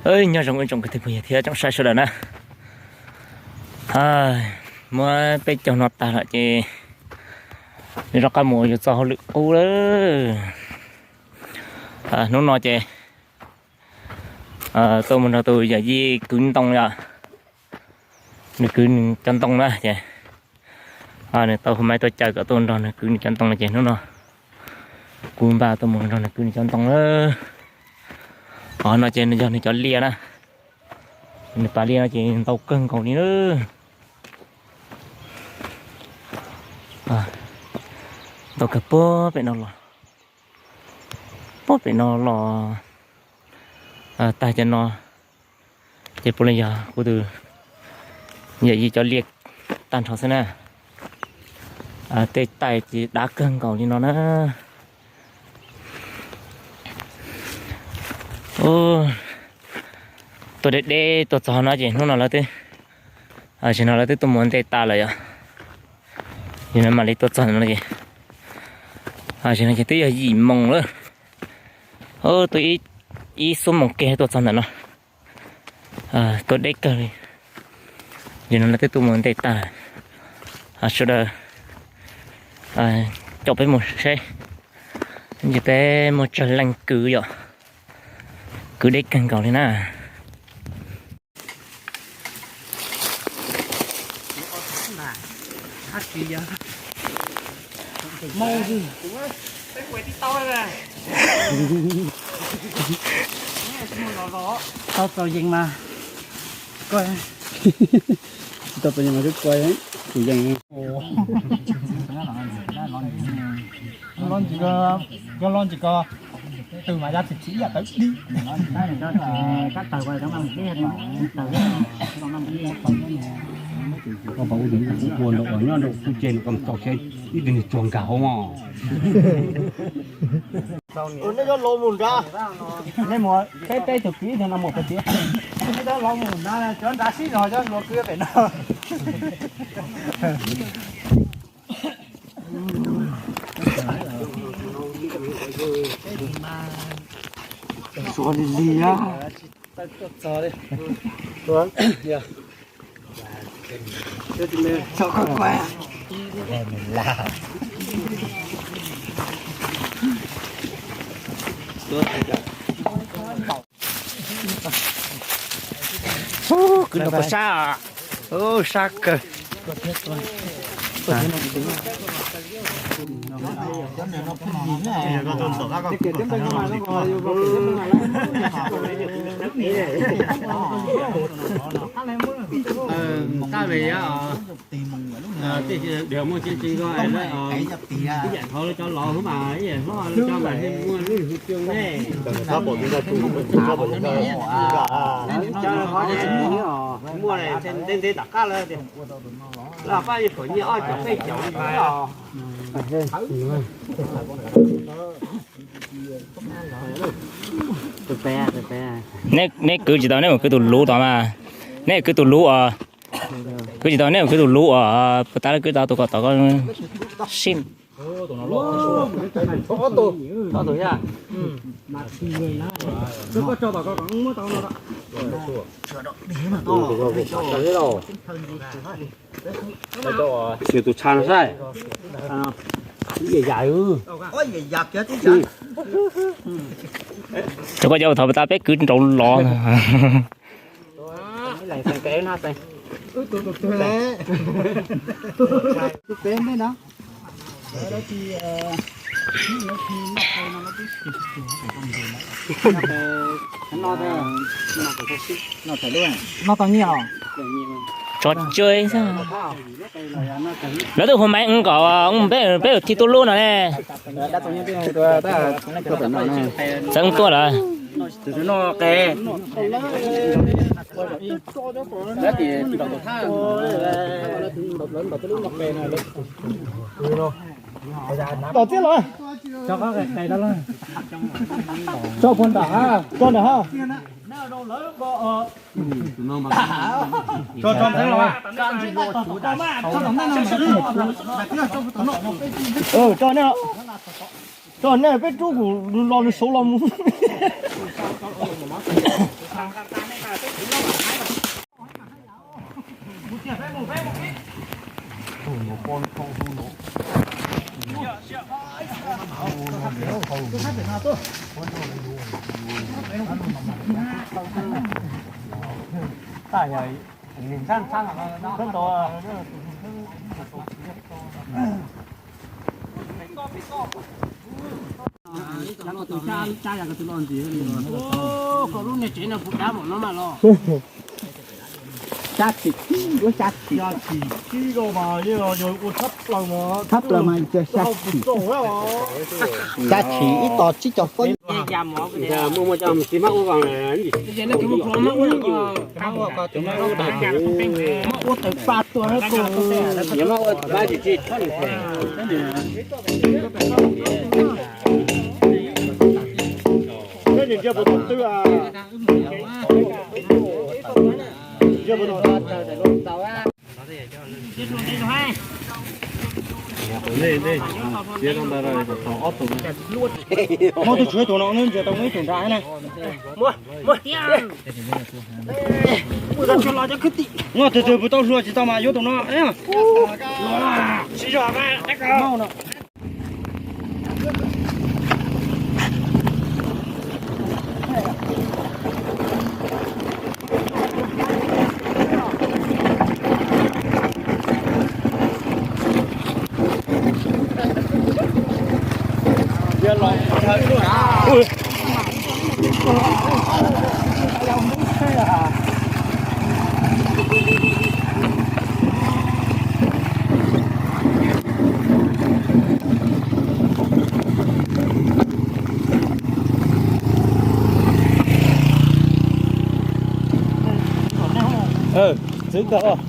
Nyob zoo ib tsoom kwv tij phooj ywg thiab tsoom saib sawv daws na. Muab peb caug no tag lawm ces rov qab mus yuav txoj hauj lwm qub lawm. Hnub no ces tuaj mus nrog tus yawm yij kwv ntoo yom, nws kwv nws cov ntoo na ces nws tau hu maiv tuaj caw kom tuaj nrog nws kwv nws cov ntoo no ces hnub no kuv npaj tuaj mus nrog nws kwv nws cov ntoo lawm. Qhov no ces nws yog nws cov liaj na, nws pas liaj no ces ntau kawg nkaus li na. Ntau kawg puag pem no los, puag pem no los tag cov no ces puav leej yog kuv tus yawm yij cov liaj tag nrho xwb na. Tej tais ces dav kawg nkaus li no na. Tuaj deb deb tuaj txog no ces hnub no lawv twb, tam sim no lawv twb tuaj mus ntej tas lawm yom. Yog no mam li tuaj txog no ces, tam sim no ces twb yog yim moos lawm. Tuaj ib xuab moos kiag tuaj txog ntawm no, tuaj deb kawg li. Yog no lawv twb tuaj mus ntej tas. Sawv daws caum peb mus seb, ces peb muaj tsawg leej kwv yom, kwv deb kawg nkaus li na. Tau txaus yees mas, tsis tau txaus yees mas twb kua, kuv yees. Koj loj ntsis ko, twg mas yog txim txim ib yam tawv dib. Koj pom ua tus kua ntawm uas nyob nraum kuv tsev no koj mus txog seb ib tug niag tsuag nkag hauv mos. Nej cov laus mus nrad, nej mus peb peb tug kwv ib tug no mus pem tiab. Nej cov laus mus nrad, cov nrad sib zog cov hluas kwv pem no. Suav li li a. Kwv nrog puas sab? Sab kawg. Tab ves, muaj tseeb tseeb ko, ib yam thov cov laus mas ib yam thov cov mas muaj lub hu cwg ne. Muaj ntev ntev tom qab lawm tias lawv pab yuav pom nyiaj ob caum peb caum li os. Neb kwv tsis tau, neb mus kwv tus luv tod mas. Neb kwv tus luv os. Kwv tsis tau, neb mus kwv tus luv os. Puas tas lawv kwv tau tus ko tod ko sib. Xyov tus tsha no saib. Yam yam. Rau koj cov thov puas tas peb kwv nraud los. Noj tau nyiaj os. Tso tsw xwb. Lawv twb hu maiv nkaus, peb peb thiaj tuaj lub no ne. Txawm tuaj lawm. Tom tib los. Tso puag nram ha, tso nram ha. Tso nej, tso nej peb rub kuv los nws saud los mus. Xya chim, ua xya chim. Xya chim, thab plaws mas xya chim. Xya chim ib tos tsib caug feeb. Ua tawm pa tuag na. Muab tus tshuav tus no, ntsia tau muaj ib tug nrad na. Muab tus tshuav los cov kwv tij. Muab tus twg puas tau hluas tsis tau mas yuav tus no. Txwv kawg.